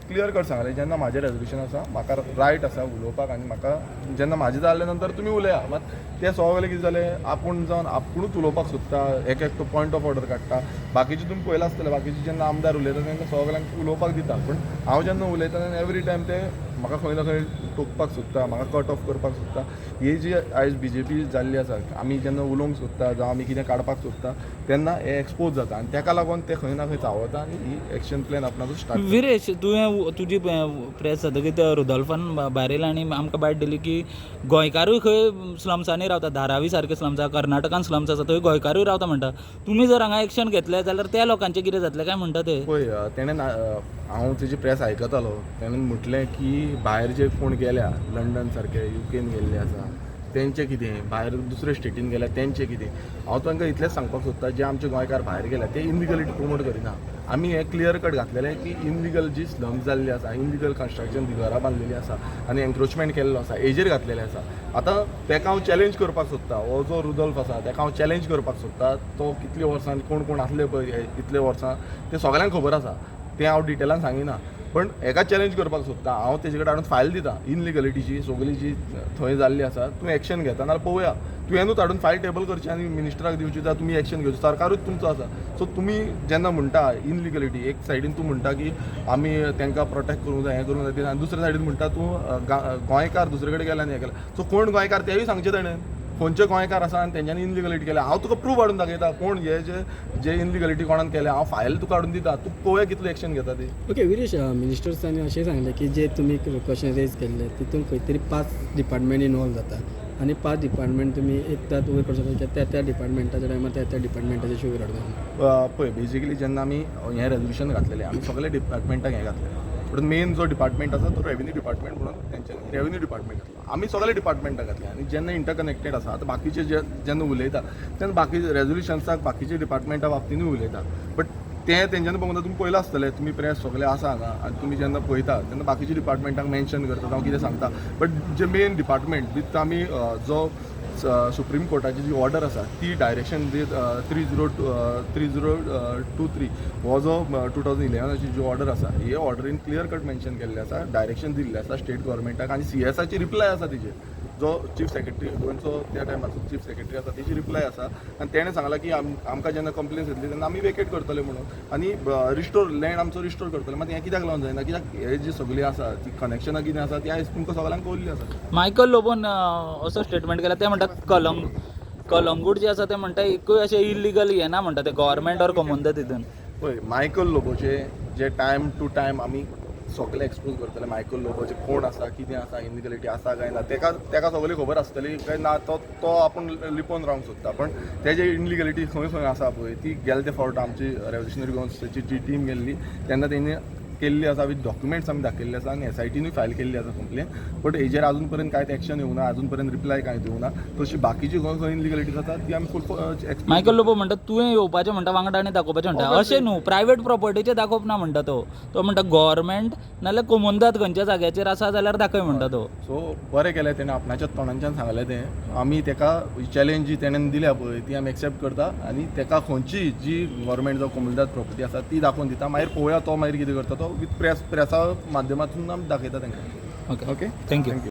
Clear cut सांगलें, जेन्ना म्हाजें रेजोल्युशन आसा, म्हाका रायट आसा उलोवपाक आनी म्हाका जेन्ना म्हाजें जालें नंतर तुमी उलया. मात ते सगळे कितें जालें, आपूण जावन आपुणूच उलोवपाक सोदता, एक एकटो पॉयंट ऑफ ऑर्डर काडटा. बाकीचे तुमी पळयलां आसतलें, बाकीचे जेन्ना आमदार उलयता तेन्ना सगळ्यांक उलोवपाक दिता, पूण हांव जेन्ना उलयता तेन्ना एवरी टायम ते म्हाका खंय ना खंय टोकपाक सोदता, म्हाका कट ऑफ करपाक सोदता. ही जी आयज बीजेपी जाल्ली आसा, आमी जेन्ना उलोवंक सोदता जावं आमी कितें काडपाक सोदता तेन्ना हे एक्सपोज जाता आनी तेका लागून ते खंय ना खंय चावता आनी ही एक्शन प्लॅन आपणाचो स्टार्ट. विरेश, तुवें तुजी प्रेस जातकीर त्या रुदोल्फान भायर येयला आनी आमकां बायट दिली की गोंयकारूय खंय स्लम्सांनी रावता, धारावी सारके स्लम्स आसा, कर्नाटकान स्लम्स आसा, थंय गोंयकारूय रावता म्हणटा. तुमी जर हांगा एक्शन घेतलें जाल्यार त्या लोकांचें कितें जातलें काय म्हणटा ते. पळय, तेणें हांव तेजी प्रेस आयकतालो. तेणें म्हटलें की भायर जे कोण गेल्या, लंडन सारके युकेन गेल्ले आसा तेंचें कितें, भायर दुसरे स्टेटीन गेल्या तेंचें कितें. हांव तांकां इतलेंच सांगपाक सोदता, जे आमचे गोंयकार भायर गेल्या ते इनलिगलिटी प्रमोट करिना. आमी हें क्लियर कट घातलेलें की इनलिगल जी स्लम्स जाल्ली आसा, इनलिगल कन्स्ट्रक्शन घरां बांदलेलीं आसा आनी एन्क्रोचमेंट केल्लो आसा, हेजेर घातलेलें आसा. आतां तेका हांव चॅलेंज करपाक सोदता, हो जो रुदोल्फ आसा तेका हांव चॅलेंज करपाक सोदता. तो कितले वर्सां कोण कोण आसले पळय इतले वर्सां तें सगळ्यांक खबर आसा, तें हांव डिटेलान सांगिना. पण हेका चॅलेंज करपाक सोदता हांव, तेजे कडेन हाडून फायल दिता इनलिगलिटीची सगळी जी थंय जाल्ली आसा. तूं एक्शन घेता नाल्यार पळोवया. तुवेंनूच हाडून फायल टेबल करची आनी मिनिस्टराक दिवची जाल्यार तुमी एक्शन घेवची. सरकारूच तुमचो आसा. सो तुमी जेन्ना म्हणटा इनलिगलिटी, एक सायडीन तूं म्हणटा की आमी तांकां प्रोटेक्ट करूंक जाय, हें करूंक जाय, आनी दुसऱ्या सायडीन म्हणटा तूं गोंयकार दुसरे कडेन गेले आनी हें केलें. सो कोण गोंयकार तेंवूय सांगचें तेणें, खंयचे गोंयकार आसा आनी तेंच्यांनी इनलिगलिटी केल्या. हांव तुका प्रूफ हाडून दाखयता कोण हे जे जे इनलिगलिटी कोणान केल्या. हांव फायल तुका हाडून दिता, तूं पळोवया कितले एक्शन घेता ती. ओके विरेश, मिनिस्टर्सांनी अशें सांगलें की जे तुमी क्वेश्चन रेज केल्ले तितून खंय तरी पांच डिपार्टमेंट इनवॉल्व जाता आनी पांच डिपार्टमेंट तुमी एकदांच वयर करचो की त्या त्या डिपार्टमेंटाच्या टायमार त्या त्या डिपार्टमेंटाचे वयर हाडटा. पळय, बेजिकली जेन्ना आमी हें रेजोल्युशन घातलेलें, आमी सगळे डिपार्टमेंटाक हें घातलेलें, पूण मेन जो डिपार्टमेंट आसा तो रेवेन्यू डिपार्टमेंट म्हणून तेंच्यांनी रेवेन्यू डिपार्टमेंट घातला. आमी सगळे डिपार्टमेंटाक घातले आनी जेन्ना इंटरकनेक्टेड आसा, आतां बाकीचे जे जेन्ना उलयता तेन्ना बाकी रेजोल्युशन्साक बाकीचे डिपार्टमेंटा बाबतीनूय उलयता. बट तें तेंच्यांनी पळोवंक तुमी पळयलां आसतलें, तुमी प्रेस सगळे आसा हांगा आनी तुमी जेन्ना पळयता तेन्ना बाकीचे डिपार्टमेंटाक मेन्शन करता जावं कितें सांगता. But J main department with आमी जो सुप्रीम कोर्टाची जी ऑर्डर आसा ती डायरेक्शन दी 3023 हो जो 2011आची जी ऑर्डर आसा, हे ऑर्डरीन क्लियर कट मेन्शन केल्लें आसा, डायरेक्शन दिल्लें आसा स्टेट गव्हर्मेंटाक आनी सीएसाची रिप्लाय आसा तिजेर. जो चीफ सेक्रेटरी गोंयचो त्या टायमाचो चीफ सेक्रेटरी आसा तेजी रिप्लाय आसा आनी तेणें सांगलां की आमकां जेन्ना कंप्लेन्स येतली तेन्ना आमी वेकेट करतले म्हणून आनी रिस्टोर लँड आमचो रिस्टोर करतले. मात हें कित्याक लागून जायना? कित्याक हे जी सगळी आसा ती कनेक्शनां कितें आसा ती आयज तुमकां सगळ्यांक कळिल्ली आसा. मायकल लोबोन असो स्टेटमेंट केला, ते म्हणटात कलंगूट जे आसा ते म्हणटा एकूय अशें इलिगल येना म्हणटा ते गव्हर्मेंट ऑर कोमुनिदाद तितून. पळय, मायकल लोबोचे जे टायम टू टायम आमी सगळे एक्सपोज करतले. मायकल लोबोचे कोण आसा, कितें आसा, इनलिगलिटी आसा काय ना, तेका तेका सगळी खबर आसतली काय ना. तो तो आपूण लिपोवन रावंक सोदता, पण तेजे इनलिगलिटी खंय खंय आसा पळय ती गेले ते फावट आमची रेव्होल्युशनरी गोवन्सची जी टीम गेल्ली तेन्ना तेणी केल्ली आसा, विथ डॉक्युमेंट्स आमी दाखयल्ले आसा आनी एसआयटीनूय फायल केल्ली आसा कंप्लेन. बट हेजेर अजून पर्यंत कांयच एक्शन येवना, अजून पर्यंत रिप्लाय कांय दिवना. तशी बाकीची खंय खंय इनलिगलिटीज आसा ती आमी फूल. मायकल लोबो म्हणटा तुवें येवपाचें म्हणटा वांगडा आनी दाखोवपाचें म्हणटा. अशें न्हू, प्रायवेट प्रॉपर्टीचें दाखोवप ना म्हणटा तो. तो म्हणटा गव्हर्मेंट नाल्यार कोमुनिदाद खंयच्या जाग्याचेर आसा जाल्यार दाखय म्हणटा तो. सो बरें केलें तेणें आपणाच्या तोंडांच्यान सांगलें तें. आमी तेका चॅलेंज जी तेणें दिल्या पळय ती आमी एक्सेप्ट करता आनी तेका खंयची जी गव्हर्मेंट जावं कोमुनिदाद प्रॉपर्टी आसा ती दाखोवन दिता. मागीर पळोवया तो मागीर कितें करता तो. विथ प्रेस, प्रेसा माध्यमांतून आमी दाखयता तांकां. Okay. Okay. Thank you. Thank you.